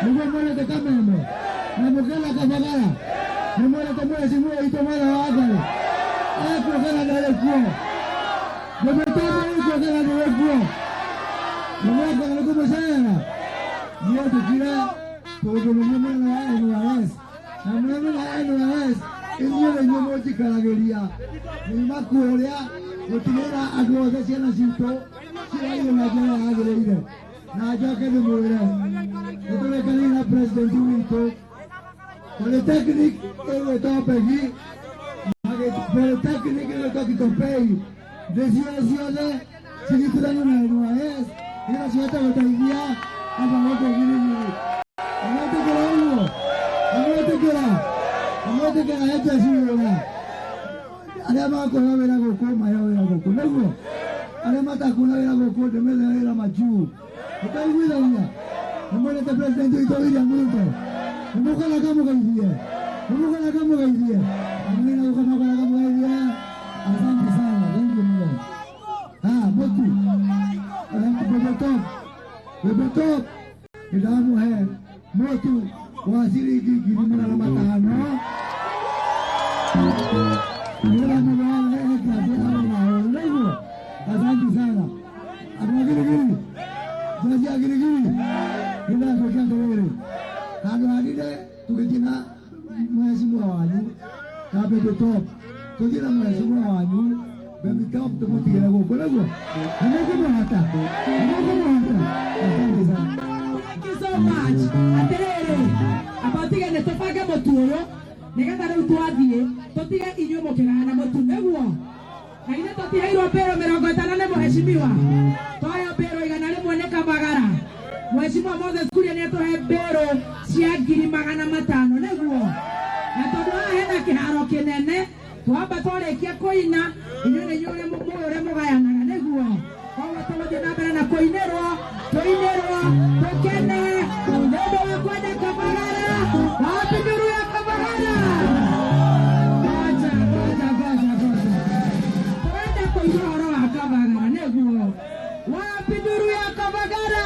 Nĩguo mwendete Kameme na mũkena Kabagara, nĩ mwendete mheshimiwa witũ Martha Wangari, ekuo kana ndarĩ kuo? Baby Top ekuo kana ndarĩ kuo? Nĩ mwekana nĩ kũmũcerera? Niĩ njũkire tondũ nĩ niĩ mũnene wa NYS, na mũnene wa NYS inyuĩ nĩ inyuĩ mũnjikaragĩria nyuma kũrĩa gũtigĩrĩra andũ othe ciana citũ ciraiyo na njĩra yagĩrĩire. Na njoke ndĩmwĩre nĩ tũrĩkanĩire na president witũ polytechnic ĩgwĩtwo Mbegi, polytechnic ĩgwĩtwo Kitopei, ndĩcio ciothe cinyitithanio na NYS nĩgetha cihote gũteithia andũ a gũkũ Giligili. Nĩmwetĩkĩra ũguo? Nĩmwetĩkĩra? Nĩmwetĩkĩra he jeshi wĩra? Arĩa makuona wĩra gũkũ maheo wĩra gũkũ, nĩguo arĩa matakuona wĩra gũkũ ndĩmethere wĩra majuu. Nĩtwaiguithania? Nĩmwendete president witũ William Ruto? Nĩmũkona kamũgeithie? Nĩmũkona kamũgeithie? Amwĩna gũka makona kamũgeithie. Asante sana, thank you mũno. Ah, mũtu Bebe Top, Bebe Top, nĩndamũhe mũtu wa ciringi 500,000 nĩgetha mũndũ wothe eke atĩ awe nayo, nĩguo. Asante sana andũ a Giligili, jeshi ya Giligili. Nĩndatuĩka atĩrĩrĩ, handũ hanine tũgĩthiĩ na mheshimiwa wanyu na Baby Top, tũthiĩ na mheshimiwa wanyu Baby Top, tũmũtigĩre gũkũ, nĩguo nĩmũkũmũhota, nĩmũkũmũhota. Asante sana. Thank you so much. Atĩrĩrĩ, amba ũtige nĩ tũbange mũtu ũyũ nĩgetha rĩu twathiĩ tũtige inyuĩ mũkĩgayana mũtu, nĩguo na ithuĩ tũtiheirwo mbĩrũ 50 nĩ mũhecimiwa, twaheo mbĩrũ 100 nĩ Kabagara. Mheshimiwa Moses Kuria nĩ atũhe mbĩrũ cia 500,000, nĩguo na tondũ haha hena kĩharo kĩnene, twamba twarĩkia kũina inyuĩ nĩ inyuĩ mũĩ ũrĩa mũgayanaga, nĩguo koguo tũgũthiĩ na mbere na kũinĩrwo, tũinĩrwo tũkene nĩ ũndũ wa kwenda Kabagara. Wapi nduru ya Kabagara? Ngoja, ngoja, ngoja, ngoja, tũrenda kũigua ũhoro wa Kabagara, nĩguo. Wapi nduru ya Kabagara?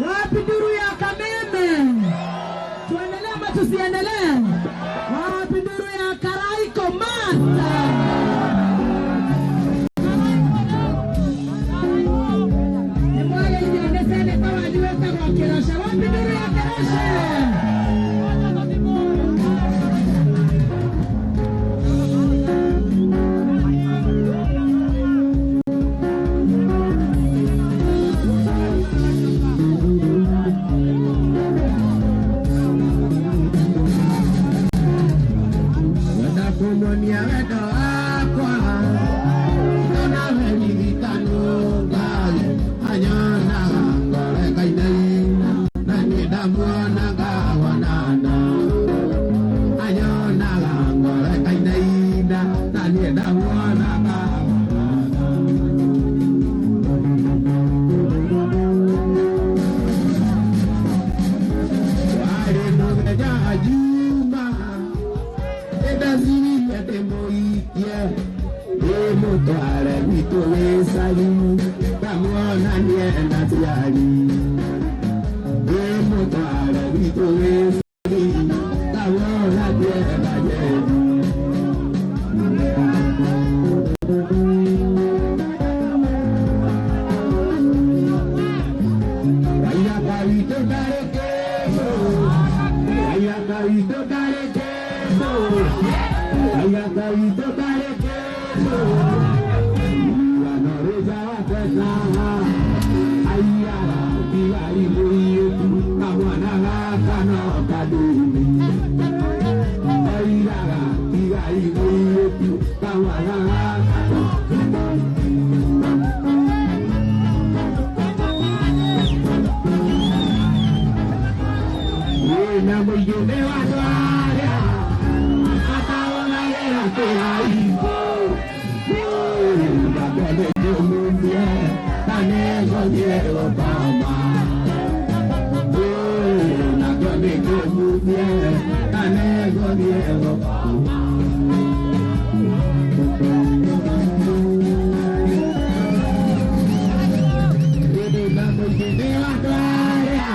Wapi nduru ya Kameme? Tuendelee ama tusiendelee? Wapi nduru ya Karaiko Master? Nĩmwageithio nĩ seneta wanyu wĩtagwo Kĩroce. Wapi nduru ya Kĩroce? Wenda kũmuonia wendo wakwa nawe ririkano Ngai anyonaga ngoro ĩkainaina na niĩ ndamuonaga wonana anyonaga ngoro ĩkainaina na niĩ ndamuonaga wonana. Warĩ mũthenya wa Juma ndĩndaciririe ndĩmũikie ndĩmũtware gwitũ gĩcagi ngamuonanie na ciari ndĩmũtware gwitũ gĩcagi ngamuonanie na nyendi. Waiaka witũ ndarĩ kĩndũ, waiaka witũ ndarĩ kĩndũ, waiaka witũ ndarĩ kĩndũ. Iguano rĩja wake aiyaga thigari mũirĩtu kamwana gaka no kanini aiyaga thigari mũirĩtu kamwana gaka. Na mũingĩ nĩ wa andũ arĩa mataonagĩra kĩraiko ndakendekũmumie na nĩngũthiĩ gũkoma nakĩo nĩkũmumie na nĩngũthiĩ gũkoma. Na mũingĩ nĩ wa andũ arĩa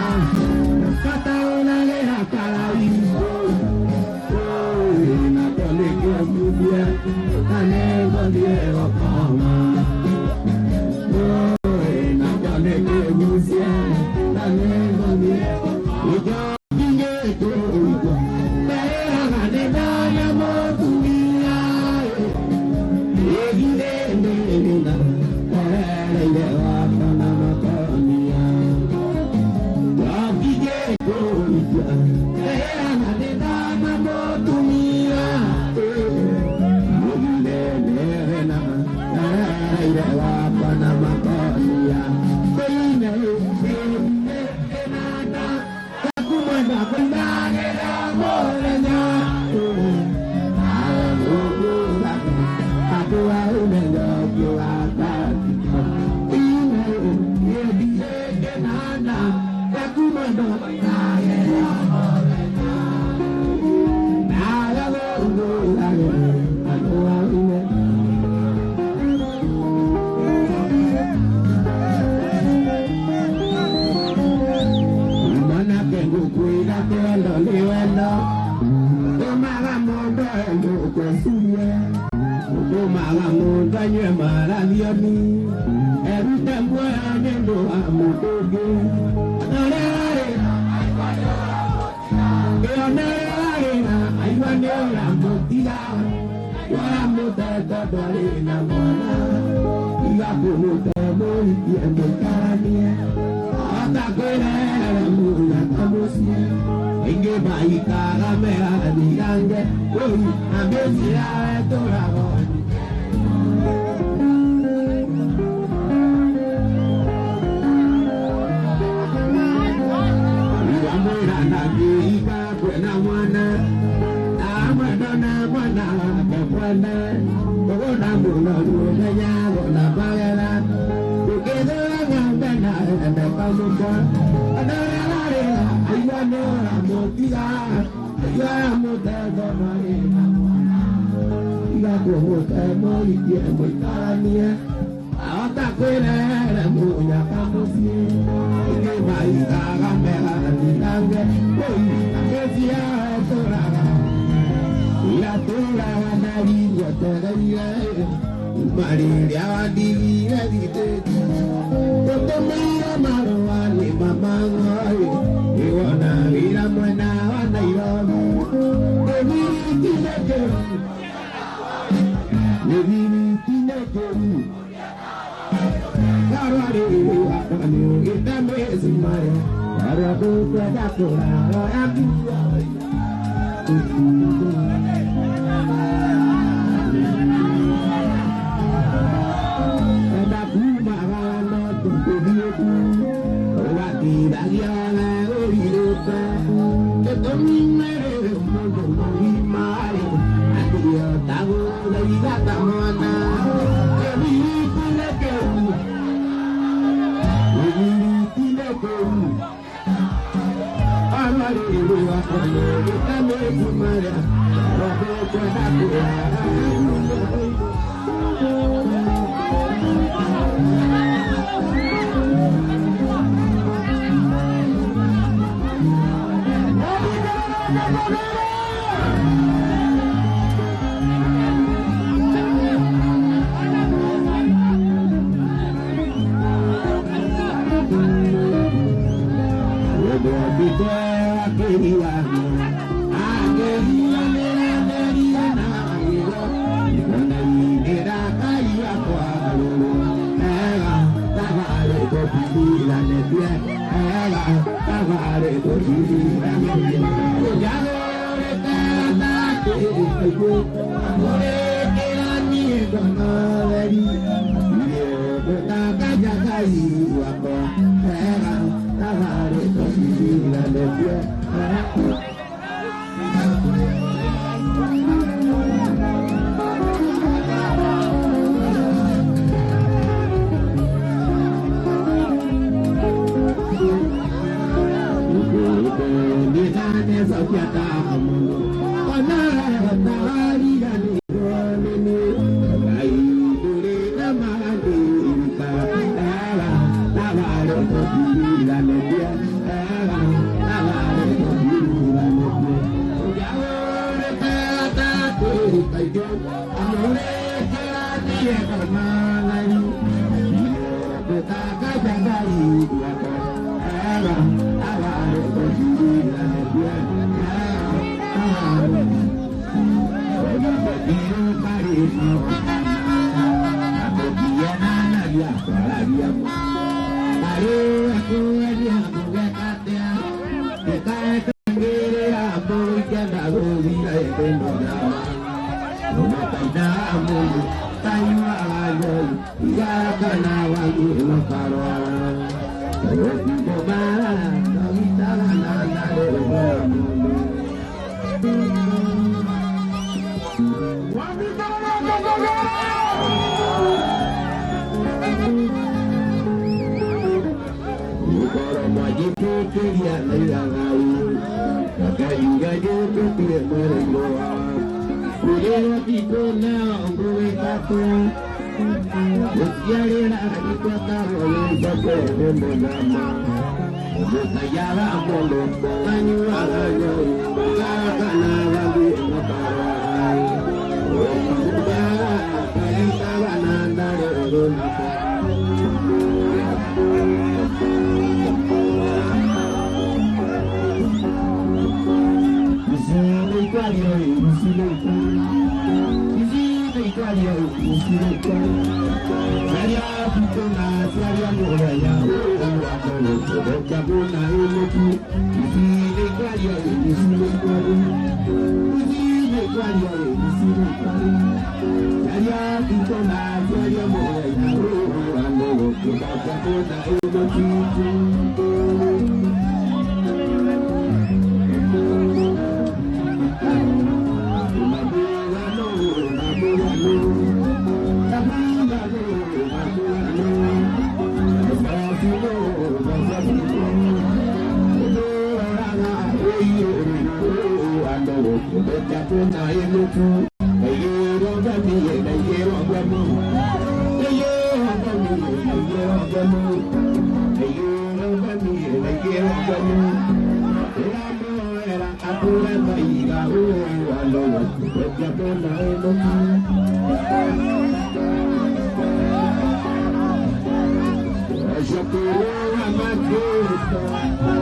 Yo